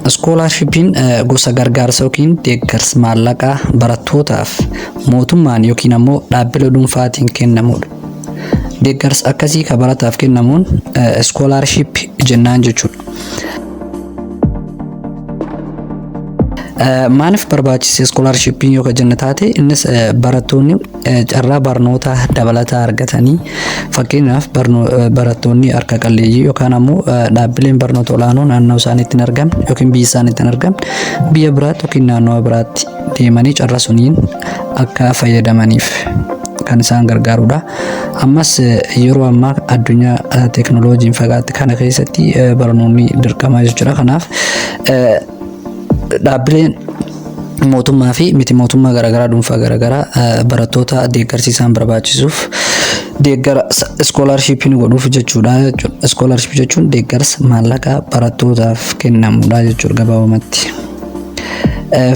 Iskoolaarshipiin gosa gargaarsa yookiin deeggarsa maallaqaa barattootaaf mootummaan yookiin ammoo dhaabbilee dhuunfaatiin kennamudha. Deeggarsa akkasii ka barataaf kennamuun iskoolaarshippii jennaan jechuudha. Maaliif barbaachise iskoolaarshipiin yoo jenna taate, innis barattoonni carraa barnoota dabalataa argatanii, fakkeenyaaf barattoonni harka qalleeyyii yookaan ammoo dhaabbileen barnoota olaanoo naannoo isaaniitti hin argamne yookiin biyya isaaniitti hin argamne biyya biraatti yookiin naannoo biraatti deemanii carraa suniin akka fayyadamaniif kan isaan gargaarudha. Ammas yeroo ammaa addunyaa teekinooloojiin fagaatte kana keessatti barnoonni dirqama jechuudha. Kanaaf dhaabbileen mootummaa fi miti mootummaa garaagaraa, dhuunfaa garaagaraa barattoota deeggarsi isaan barbaachisuuf deeggara iskoolaarshiipii ni godhuuf jechuudha. Iskoolaarshiipii jechuun deeggarsa maallaqaa barattootaaf kennamudha jechuudha gabaabumatti.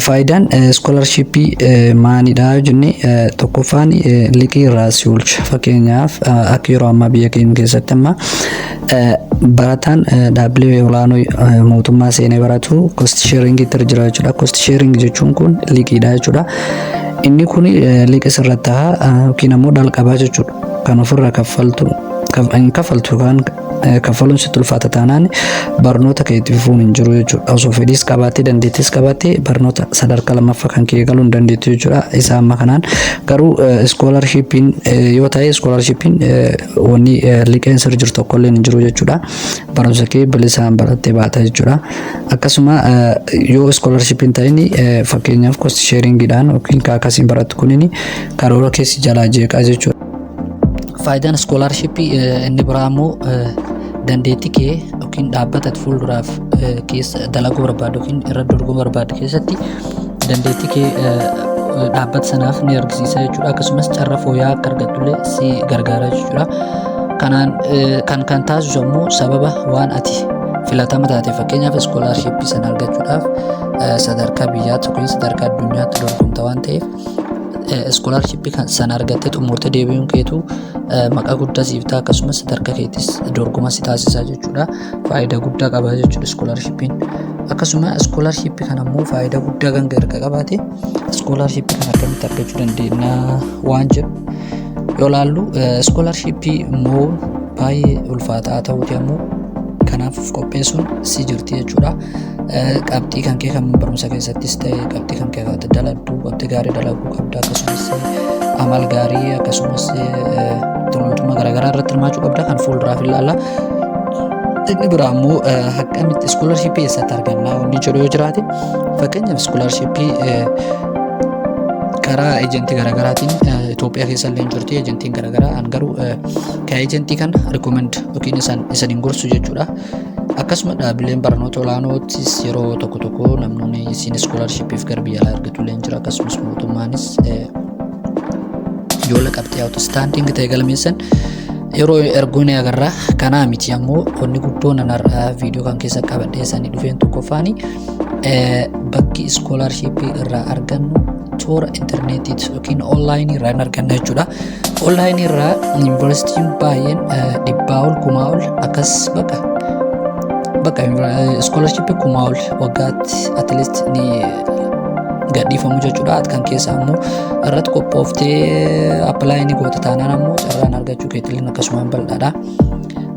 Faayidaan iskoolaarshiipii maalidha jennee, tokkoffaan liqii irraa si oolcha. Fakkeenyaaf, akka yeroo ammaa biyya keenya keessatti amma barataan dhaabbilee olaanoo mootummaa seenee baratu cost sharingiitti jira jechuudha. Cost sharing jechuun kun liqiidha jechuudha. Inni kun liqii sirratti ta'a yookiin ammoo dhala qabaa jechuudha. Kan ofirraa kaffaltu hin kaffaltu yookaan kaffaluun sitti ulfaata taanaan barnoota kee itti fufuun hin jiru jechuudha. Osoo fedhiis qabaattee, dandeettiis qabaattee, barnoota sadarkaa lammaffaa kan kee galuu hin dandeettu jechuudha. Isa amma kanaan garuu iskoolarshiippiin yoo ta'e, iskoolarshiippiin wanni liqeen sirra jiru tokkollee hin jiru jechuudha. Barumsa kee bilisaan barattee baata jechuudha. Akkasuma yoo iskoolarshiippiin ta'in, fakkeenyaaf cost sharingiidhaan yookiin akkasiin barattu kunini karoora keessi jalaa jeeqaa jechuudha. Faayidaan iskoolaarshippii inni biraa immoo dandeettii kee yookiin dhaabbata ati fuulduraaf keessa dalaguu barbaaddu yookiin irra dorgomuu barbaaddu keessatti dandeettii kee dhaabbata sanaaf ni argisiisa jechuudha. Akkasumas carraa fooyya'aa akka argattullee si gargaara jechuudha. Kanaan kan taasisu immoo sababa waan ati filatama taate, fakkeenyaaf iskoolaarshippii sana argachuudhaaf sadarkaa biyyaatti yookiin sadarkaa addunyaatti dorgomta waan ta'eef, iskoolaarshippii sana argattee xumurtee deebi'uun keetu maqaa guddaa siif ta'a, akkasumas sadarkaa keettis dorgoma si taasisa jechuudha. Faayidaa guddaa qaba jechuudha iskoolaarshiippiin. Akkasuma iskoolaarshiippii kana immoo faayidaa guddaa kan erga qabaate, iskoolaarshiippii kana akkamitti argachuu dandeenya waan jedhu yoo ilaallu, iskoolaarshiippii immoo baay'ee ulfaataa ta'uuti ammoo kanaaf of qopheessuun si jirti jechuudha. Qabxii kan kee kan barumsa keessattis ta'e, qabxii kan kee dalagdu, qabxii gaarii dalaguu qabda, akkasumas amal gaarii, akkasumas tolootummaa garaagaraa irratti hirmaachuu qabda, kan fuulduraaf ilaalla. Inni biraa immoo akkamitti iskoolaarshiippii eessatti arganna wanni jedhu yoo jiraate, fakkeenyaaf iskoolaarshiippii karaa eejentii garaagaraatiin Itoophiyaa keessa illee jirti eejentiin garaagaraa. An garuu kan eejentii kana recommend yookiin isaan hin gorsu jechuudha. Akkasuma dhaabbileen barnoota olaanoottis yeroo tokko tokko namoonni isin iskoolaarshiippiif gara biyya alaa argatu illee jira. Akkasumas mootummaanis ijoollee qabxii outstanding ta'e galmeessan yeroo erguu ni agarra. Kanaa miti ammoo wanni guddoon an har'a viidiyoo kan keessa qabadhee sanii dhufeen tokkoffaani, bakki iskoolaarshiippii irraa argannu toora intarneetiiti yookiin onlaayinii irraa hin arganna jechuudha. Onlaayinii irraa yuunivarsiitiin baay'een dhibbaa ol, kumaa ol, akkas bakka bakka iskoolaarshiippii 1000 ol waggaatti at least ni gadhiifamu jechuudha. Kan keessa ammoo irratti qophooftee apply ni goota taanaan ammoo carraan argachuu keetillee akkasumaan bal'aadha.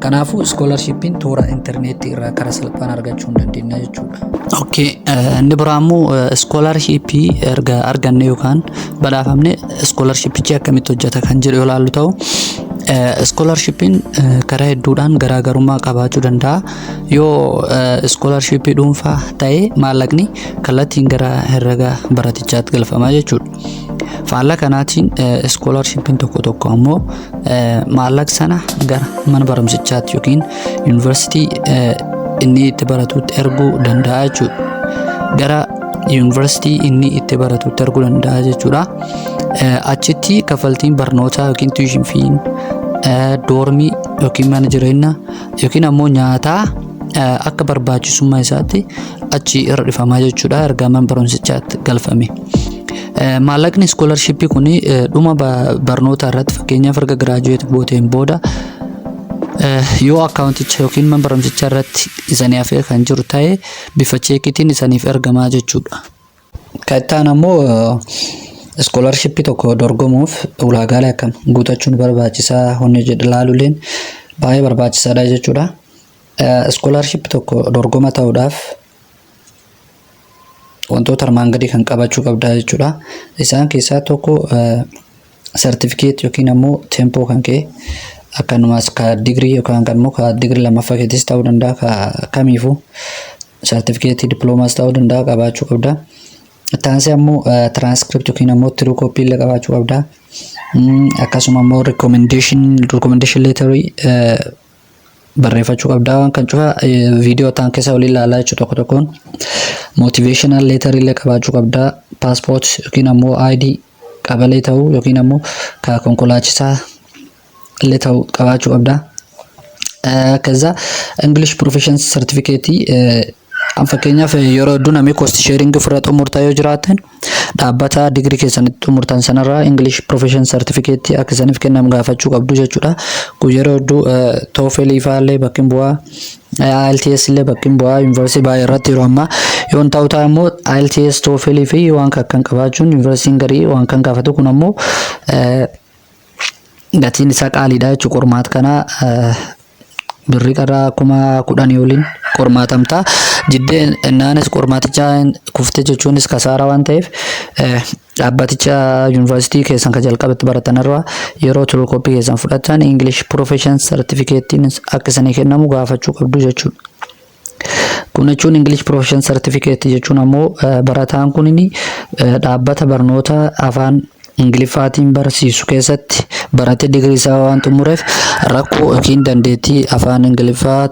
Kanaafuu iskoolaarshiippiin toora intarneetii irraa karaa salphaan argachuu hin dandeenya jechuudha. Okay, inni biraa immoo iskoolaarshiippii erga arganne yookaan badhaafamne iskoolaarshiippichi akkamitti hojjeta kan jedhu yoo ilaallu ta'u, iskoolaarshiippiin karaa hedduudhaan garaagarummaa qabaachuu danda'a. Yoo iskoolaarshiippii dhuunfaa ta'e, maallaqni kallattiin gara herrega baratichaatti galfama jechuudha. Faallaa kanaatiin iskoolaarshiippiin tokko tokko ammoo maallaqa sana gara mana barumsichaatti yookiin yuunivarsiitii inni itti baratutti erguu danda'a jechuudha. Gara yuunivarsiitii inni itti baratutti erguu danda'a jechuudha. Achitti kaffaltiin barnootaa yookiin tuition feen, doormii yookiin mana jireenyaa yookiin ammoo nyaataa akka barbaachisummaa isaatti achi irra dhifamaa jechuudha erga mana barumsichaatti galfame. Maallaqni iskoolarshippii kun dhuma barnoota irratti, fakkeenyaaf erga graduate gooteen booda Yoo akkaawunticha yookiin mana barumsichaa irratti isanii hafee kan jiru ta'e, bifa cheekiitiin isaniif ergamaa jechuudha. Kan itti aanu ammoo scholarshipii tokko dorgomuuf ulaagaalee akkam guutachuun barbaachisaa honni jedhu ilaaluuleen baay'ee barbaachisaadha jechuudha. Scholarshipii tokko dorgoma ta'uudhaaf wantoota armaan gadii kan qabachuu qabda jechuudha. Isaan keessaa tokko sartifikeet yookiin ammoo tempo kan ka'e, akkanumas ka digirii yookaan kan immoo ka digirii lammaffaa keetis ta'uu danda'a, ka kamiifuu sartifikeetii diploomaas ta'uu danda'a qabaachuu qabda. Itti aansee ammoo tiraanskriptii yookiin ammoo true copy illee qabaachuu qabda. Akkasuma ammoo recommendation letterii barreeffachuu qabda. Waan kan cufa viidiyoo ta'an keessa waliin ilaalaa jechuudha tokko tokkoon. Motivational letter illee qabaachuu qabda. Passport yookiin ammoo ID qabalee ta'uu yookiin ammoo ka konkolaachisaa illee ta'uu qabaachuu qabda. ከዛ English Proficiency Certificate, fakkeenyaaf yeroo hedduu namni cost sharing ofirra xumurtaa yoo jiraatan, dhaabbata digirii keessanitti xumurtan sanarraa English Proficiency Certificate akka isaniif kennamu gaafachuu qabdu jechuudha. Kun yeroo hedduu TOEFL fa'aallee bakki bu'aa, IELTS illee bakki bu'aa yuunivarsiitii baay'ee irratti yeroo ammaa. Yoo hin ta'u ta'e immoo IELTS, TOEFL fi waan akkan qabaachuun yuunivarsiitiin garii waan kan gaafatu. Kun ammoo gatiin isaa qaaliidha jechuudha. Qormaata kana birrii qarraa 10,000 oliin qormaatamta. Jiddeen innaanis qormaaticha kufte jechuunis kasaaraa waan ta'eef, dhaabbaticha yuunivarsiitii keessan kan jalqabatti baratan irraa yeroo true copy keessan fudhatan English Proficiency Certificate akka isanii kennamu gaafachuu qabdu jechuudha. Kun jechuun English Proficiency Certificate jechuun ammoo barataan kun dhaabbata barnoota afaan Ingiliffaatiin barsiisu keessatti baratee digirii isaa waan xumureef, rakkoo yookiin dandeettii afaan Ingiliffaa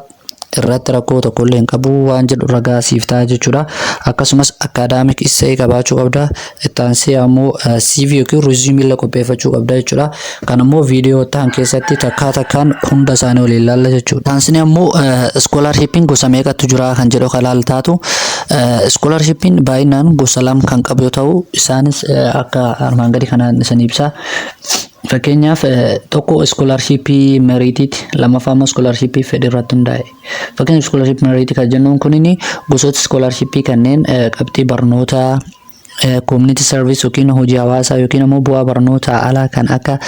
irratti rakkoo tokkollee hin qabu waan jedhu ragaa siif ta'a jechuudha. Akkasumas academic essay qabaachuu qabda. Itti aansee ammoo CV yookiin resume illee qopheeffachuu qabda jechuudha. Kan ammoo viidiyoo ta'an keessatti takkaa takkaan hunda isaanii waliin ilaalla jechuudha. Aansni ammoo scholarshipiin gosa meeqatu jira kan jedhu kan ilaaltaatu, scholarshipiin baay'inaan gosa lama kan qabu yoo ta'u, isaanis akka armaan gadii kanaan isin ibsa. Fakkeenyaaf tokko scholarshipii meritiiti, lammaffaa immoo scholarshipii fedhii irratti hundaa'e. Fakkeenyaaf scholarshipii meritii kan jennuun kunini gosoota scholarshipii kanneen qabxii barnootaa, community service yookiin hojii hawaasaa yookiin immoo bu'aa barnootaa alaa kan akka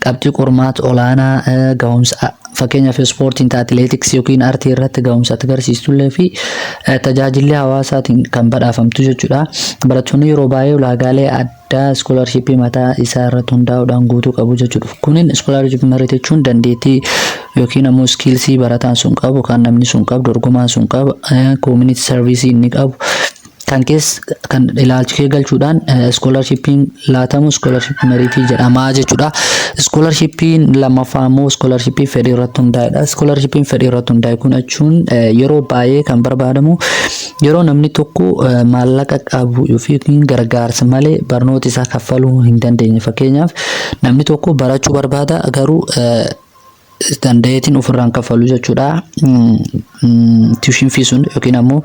qabxii qormaata olaanaa, ga'umsa, fakkeenyaaf ispoortiin, atileetiksii yookiin artii irratti ga'umsa agarsiistullee fi tajaajilli hawaasaatiin kan badhaafamtu jechuudha. Barattoonni yeroo baay'ee ulaagaalee addaa scholarshipii mataa isaa irratti hundaa'uudhaan guutuu qabu jechuudha. Kunin scholarshipii merit jechuun dandeettii yookiin ammoo skillsii barataan sun qabu, kan namni sun qabu, dorgomaan sun qabu, community service inni qabu kan keessa kan ilaalcha kee galchuudhaan scholarshipiin laatamu scholarshipii meritii jedhama jechuudha. Scholarshipiin lammaffaa immoo scholarshipii fedhii irratti hundaa'edha. Scholarshipiin fedhii irratti hundaa'e kun jechuun yeroo baay'ee kan barbaadamu yeroo namni tokko maallaqa qabu yookiin gargaarsa malee barnoota isaa kaffaluu hin dandeenye. Fakkeenyaaf namni tokko barachuu barbaada, garuu danda'eetiin ofirraan kaffalu jechuudha. Tuition fee sun yookiin ammoo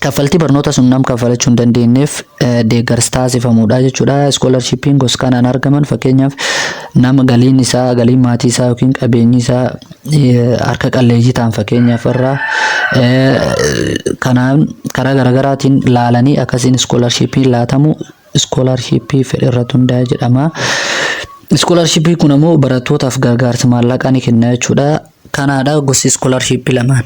kaffaltii barnoota sun nam kaffalachuu hin dandeenyeef deeggarsa taasifamudha jechuudha. Scholarshipiin gosa kanaan argaman, fakkeenyaaf nama galiin isaa, galiin maatii isaa yookiin qabeenyi isaa harka qalleeyyii ta'an fakkeenyaaf irraa kanaan karaa garaagaraatiin laalanii akkasiin scholarshipiin laatamu scholarshipii fedhii irratti hundaa'e jedhama. Scholarshipii kun ammoo barattootaaf gargaarsa maallaqaa ni kenna jechuudha. Kanaadha gosti scholarshipii lamaan.